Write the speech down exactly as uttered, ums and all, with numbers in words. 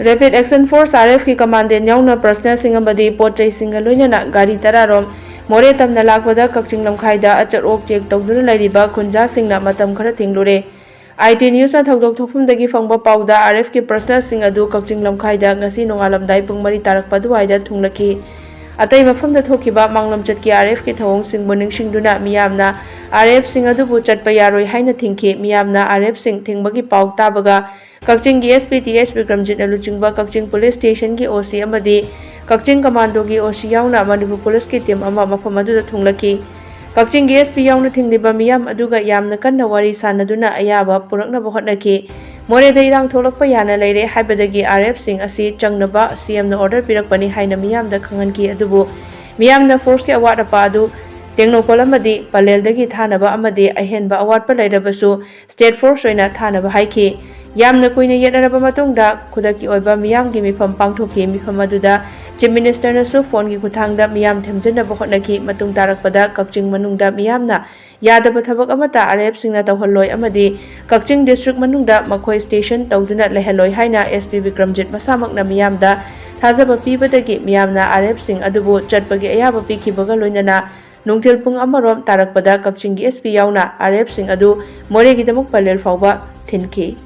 Rapid Action Force, R F ꯀꯤ commandant ꯌꯥꯎꯅ personnelꯁꯤꯡ ꯑꯃꯗꯤ ꯄꯣꯠ ꯆꯩꯁꯤꯡꯒ ꯂꯣꯏꯅꯅ ꯒꯥꯔꯤ ꯇꯔꯥꯔꯣꯝ ꯃꯣꯔꯦ ꯇꯝꯅ ꯂꯥꯛꯄꯗ ꯀꯛꯆꯤꯡ ꯂꯝꯈꯥꯏꯗ ꯑꯆꯠ ꯑꯣꯛ check ꯇꯧꯗꯨꯅ ꯂꯩꯔꯤꯕ ꯈꯨꯟꯖꯥꯁꯤꯡꯅ ꯃꯇꯝ ꯈꯔ ꯊꯤꯡꯂꯨꯔꯦ꯫ ꯑꯥꯏ ꯇꯤ ꯅ꯭ꯌꯨꯁꯅ ꯊꯧꯗꯣꯛ ꯊꯣꯛꯐꯝꯗꯒꯤ ꯐꯪꯕ ꯄꯥꯎꯗ, R F ꯀꯤ personnelꯁꯤꯡ ꯑꯗꯨ ꯀꯛꯆꯤꯡ ꯂꯝꯈꯥꯏꯗ ꯉꯁꯤ ꯅꯣꯡꯉꯥꯜꯂꯝꯗꯥꯏ ꯄꯨꯡ ꯃꯔꯤ ꯇꯥꯔꯛꯄ ꯑꯗꯨꯋꯥꯏꯗ ꯊꯨꯡꯂꯛꯈꯤ꯫ ꯑꯇꯩ ꯃꯐꯝꯗ ꯊꯣꯛꯈꯤꯕ ꯃꯥꯡꯂꯝꯆꯠꯀꯤ R F ꯀꯤ ꯊꯧꯑꯣꯡꯁꯤꯡꯕꯨ ꯅꯤꯡꯁꯤꯡꯗꯨꯅ ꯃꯤꯌꯥꯝꯅ R F ꯁꯤꯡ ꯑꯗꯨꯕꯨ ꯆꯠꯄ ꯌꯥꯔꯣꯏ ꯍꯥꯏꯅ ꯊꯤꯡꯈꯤ꯫ ꯃꯤꯌꯥꯝꯅ R F ꯁꯤꯡ ꯊꯤꯡꯕꯒꯤ ꯄꯥꯎ ꯇꯥꯕꯒ ꯀꯛꯆꯤꯡꯒꯤ S P ꯇꯤ ꯑꯦꯁ ꯕꯤꯀ꯭ꯔꯝꯖꯤꯠꯅ ꯂꯨꯆꯤꯡꯕ ꯀꯛꯆꯤꯡ police station ꯒꯤ O C ꯑꯃꯗꯤ ꯀꯛꯆꯤꯡ commandoꯒꯤ O C ꯌꯥꯎꯅ ꯃꯅꯤꯄꯨꯔ police ꯀꯤ team ꯑꯃ ꯃꯐꯝ ꯑꯗꯨꯗ ꯊꯨꯡꯂꯛꯈꯤ꯫ ꯀꯛꯆꯤꯡꯒꯤ S P ꯌꯥꯎꯅ ꯊꯤꯡꯂꯤꯕ ꯃꯤꯌꯥꯝ ꯑꯗꯨꯒ ꯌꯥꯝꯅ ꯀꯟꯅ ꯋꯥꯔꯤ ꯁꯥꯅꯗꯨꯅ ꯑꯌꯥꯕ ꯄꯨꯔꯛꯅꯕ ꯍꯣꯠꯅꯈꯤ꯫ ꯃꯣꯔꯦꯗ ꯏꯔꯥꯡ ꯊꯣꯛꯂꯛꯄ ꯌꯥꯅ ꯂꯩꯔꯦ ꯍꯥꯏꯕꯗꯒꯤ R F ꯁꯤꯡ ꯑꯁꯤ ꯆꯪꯅꯕ C M ꯅ order ꯄꯤꯔꯛꯄꯅꯤ ꯍꯥꯏꯅ ꯃꯤꯌꯥꯝꯗ ꯈꯪꯍꯟꯈꯤ꯫ ꯑꯗꯨꯕꯨ ꯃꯤꯌꯥꯝꯅ force ꯀꯤ ꯑꯋꯥꯠ ꯑꯄꯥ ꯑꯗꯨ ꯇꯦꯡꯅꯧꯄꯜ ꯑꯃꯗꯤ ꯄꯂꯦꯜꯗꯒꯤ ꯊꯥꯅꯕ ꯑꯃꯗꯤ ꯑꯍꯦꯟꯕ ꯑꯋꯥꯠꯄ ꯂꯩꯔꯕꯁꯨ state force ꯑꯣꯏꯅ ꯊꯥꯅꯕ ꯍꯥꯏꯈꯤ꯫ ꯌꯥꯝꯅ ꯀꯨꯏꯅ ꯌꯦꯠꯅꯔꯕ ꯃꯇꯨꯡꯗ ꯈꯨꯗꯛꯀꯤ ꯑꯣꯏꯕ ꯃꯤꯌꯥꯝꯒꯤ ꯃꯤꯐꯝ ꯄꯥꯡꯊꯣꯛꯈꯤ꯫ ꯃꯤꯐꯝ ꯑꯗꯨꯗ Chief Minister ꯅꯁꯨ phone ꯒꯤ ꯈꯨꯠꯊꯥꯡꯗ ꯃꯤꯌꯥꯝ ꯊꯦꯝꯖꯤꯟꯅꯕ ꯍꯣꯠꯅꯈꯤ꯫ ꯃꯇꯨꯡ ꯇꯥꯔꯛꯄꯗ ꯀꯛꯆꯤꯡ ꯃꯅꯨꯡꯗ ꯃꯤꯌꯥꯝꯅ ꯌꯥꯗꯕ ꯊꯕꯛ ꯑꯃꯠꯇ R F ꯁꯤꯡꯅ ꯇꯧꯍꯜꯂꯣꯏ ꯑꯃꯗꯤ ꯀꯛꯆꯤꯡ district ꯃꯅꯨꯡꯗ ꯃꯈꯣꯏ station ꯇꯧꯗꯨꯅ ꯂꯩꯍꯜꯂꯣꯏ ꯍꯥꯏꯅ S P ꯕꯤꯀ꯭ꯔꯝꯖꯤꯠ ꯃꯁꯥꯃꯛꯅ ꯃꯤꯌꯥꯝꯗ ꯊꯥꯖꯕ ꯄꯤꯕꯗꯒꯤ ꯃꯤꯌꯥꯝꯅ R F ꯁꯤꯡ ꯑꯗꯨꯕꯨ ꯆꯠꯄꯒꯤ ꯑꯌꯥꯕ ꯄꯤꯈꯤꯕꯒ ꯂꯣꯏꯅꯅ ꯅꯨꯡꯊꯤꯜ ꯄꯨꯡ ꯑꯃꯔꯣꯝ ꯇꯥꯔꯛꯄꯗ ꯀꯛꯆꯤꯡꯒꯤ S P ꯌꯥꯎꯅ R F ꯁꯤꯡ ꯑꯗꯨ ꯃꯣꯔꯦꯒꯤꯗꯃꯛ ꯄꯂꯦꯜ ꯐꯥꯎꯕ ꯊꯤꯟꯈꯤ꯫